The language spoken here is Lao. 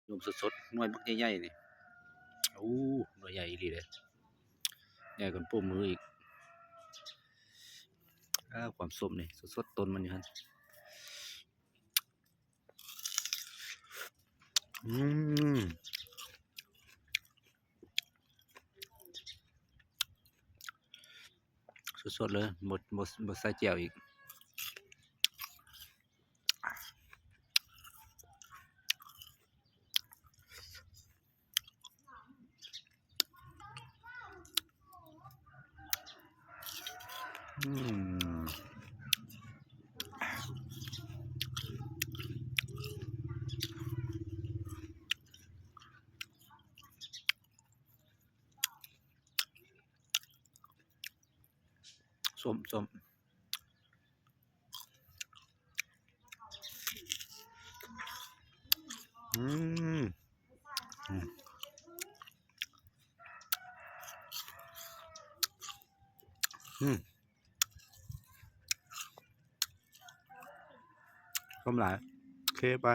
ຍົມສົດໆ ໜ່ວຍບັກໃຫຍ່ໆ ນີ້. ໂອ້ ໜ່ວຍໃຫຍ່ອີ່ຫຼີເດ້ ໃຫຍ່ກວ່າໂປ້ມືອີກ. ອ້າ ຄວາມສົ້ມນີ້ ສົດໆ ຕົ້ນມັນຢູ່ຫັ້ນ. ອືມ ສົດໆ ເລີຍ ບໍ່ ບໍ່ ບໍ່ໃສ່ແຈ່ວອີກ. ອືມ ສົ້ມໆ. ອືມ ອືມ ອືມ ສົ້ມຫຼາຍ ໂອເຄໄປ.